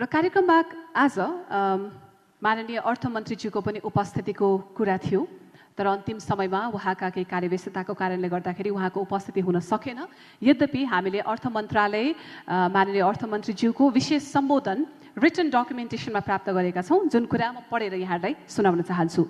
र कार्यक्रममा आज माननीय अर्थमन्त्रीज्यूको पनि उपस्थितिको कुरा थियो, तर अन्तिम समयमा उहाँका केही कार्यव्यस्तताको कारणले गर्दाखेरि उहाँको उपस्थिति हुन सकेन। यद्यपि हामीले अर्थ मन्त्रालय माननीय अर्थमन्त्रीज्यूको विशेष सम्बोधन रिटन डकुमेन्टेसनमा प्राप्त गरेका छौँ, जुन कुरा म पढेर यहाँलाई सुनाउन चाहन्छु।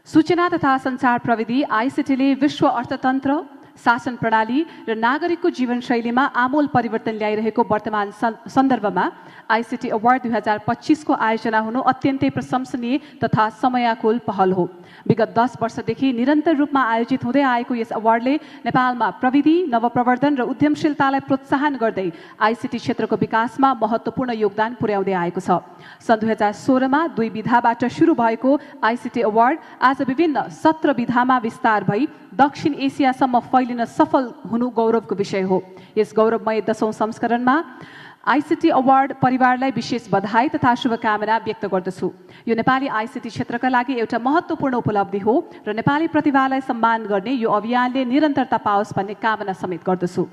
सूचना तथा सञ्चार प्रविधि आइसिटीले विश्व अर्थतन्त्र, शासन प्रणाली र नागरिकको जीवनशैलीमा आमूल परिवर्तन ल्याइरहेको वर्तमान सन्दर्भमा आइसिटी अवार्ड 2025 को आयोजना हुनु अत्यन्तै प्रशंसनीय तथा समयाकुल पहल हो। विगत 10 वर्षदेखि निरन्तर रूपमा आयोजित हुँदै आएको यस अवार्डले नेपालमा प्रविधि, नवप्रवर्धन र उद्यमशीलतालाई प्रोत्साहन गर्दै आइसिटी क्षेत्रको विकासमा महत्त्वपूर्ण योगदान पुर्याउँदै आएको छ। सन् 2016 मा 2 विधाबाट सुरु भएको आइसिटी अवार्ड आज विभिन्न 17 विधामा विस्तार भई दक्षिण एसियासम्म फैलिन सफल हुनु गौरवको विषय हो। यस गौरवमय 10औं संस्करणमा आइसिटी अवार्ड परिवारलाई विशेष बधाई तथा शुभकामना व्यक्त गर्दछु। यो नेपाली आइसिटी क्षेत्रका लागि एउटा महत्त्वपूर्ण उपलब्धि हो र नेपाली प्रतिभालाई सम्मान गर्ने यो अभियानले निरन्तरता पाओस् भन्ने कामना समेत गर्दछु।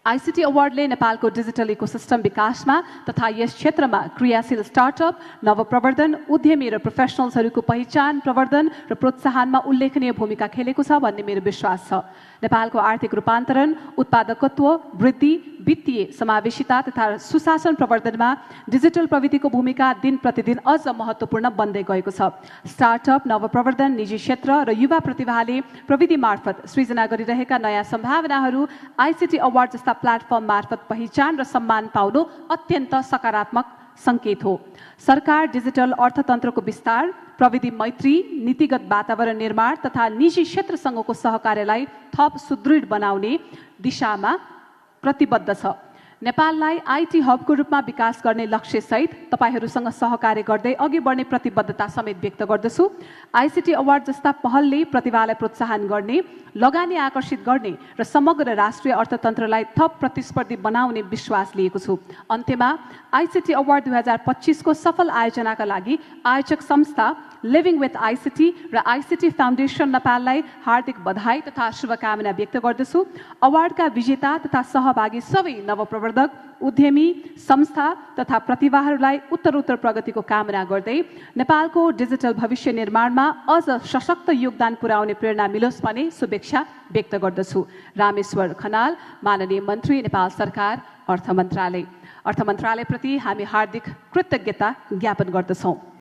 आइसिटी अवार्डले नेपालको डिजिटल इकोसिस्टम विकासमा तथा यस क्षेत्रमा क्रियाशील स्टार्टअप, नवप्रवर्धन, उद्यमी र प्रोफेसनल्सहरूको पहिचान, प्रवर्धन र प्रोत्साहनमा उल्लेखनीय भूमिका खेलेको छ भन्ने मेरो विश्वास छ। नेपालको आर्थिक रूपान्तरण, उत्पादकत्व वृद्धि, वित्तीय समावेशिता तथा सुशासन प्रवर्धनमा डिजिटल प्रविधिको भूमिका दिन प्रतिदिन अझ महत्त्वपूर्ण बन्दै गएको छ। स्टार्टअप, नवप्रवर्धन, निजी क्षेत्र र युवा प्रतिभाले प्रविधि मार्फत सृजना गरिरहेका नयाँ सम्भावनाहरू आइसिटी अवार्ड जस्ता प्लेटफर्म मार्फत पहिचान र सम्मान पाउनु अत्यन्त सकारात्मक संकेत हो। सरकार डिजिटल अर्थतन्त्रको विस्तार, प्रविधि मैत्री, नीतिगत वातावरण निर्माण तथा निजी क्षेत्रसँगको सहकार्यलाई थप सुदृढ बनाउने दिशामा प्रतिबद्ध छ। नेपाललाई आइटी हबको रूपमा विकास गर्ने लक्ष्यसहित तपाईहरूसँग सहकार्य गर्दै अघि बढ्ने प्रतिबद्धता समेत व्यक्त गर्दछु। आइसिटी अवार्ड जस्ता पहलले प्रतिभालाई प्रोत्साहन गर्ने, लगानी आकर्षित गर्ने र समग्र राष्ट्रिय अर्थतन्त्रलाई थप प्रतिस्पर्धी बनाउने विश्वास लिएको छु। अन्त्यमा आइसिटी अवार्ड 2025 को सफल आयोजनाका लागि आयोजक संस्था लिभिङ विथ आइसिटी र आइसिटी फाउन्डेसन नेपाललाई हार्दिक बधाई तथा शुभकामना व्यक्त गर्दछु। अवार्डका विजेता तथा सहभागी सबै नवप्रवर्धक, उद्यमी, संस्था तथा प्रतिभाहरूलाई उत्तरोत्तर प्रगतिको कामना गर्दै नेपालको डिजिटल भविष्य निर्माणमा अझ सशक्त योगदान पुर्याउने प्रेरणा मिलोस् भन्ने शुभेच्छा व्यक्त गर्दछु। रामेश्वर खनाल, माननीय मन्त्री, नेपाल सरकार, अर्थ मन्त्रालय। अर्थ मन्त्रालयप्रति हामी हार्दिक कृतज्ञता ज्ञापन गर्दछौँ।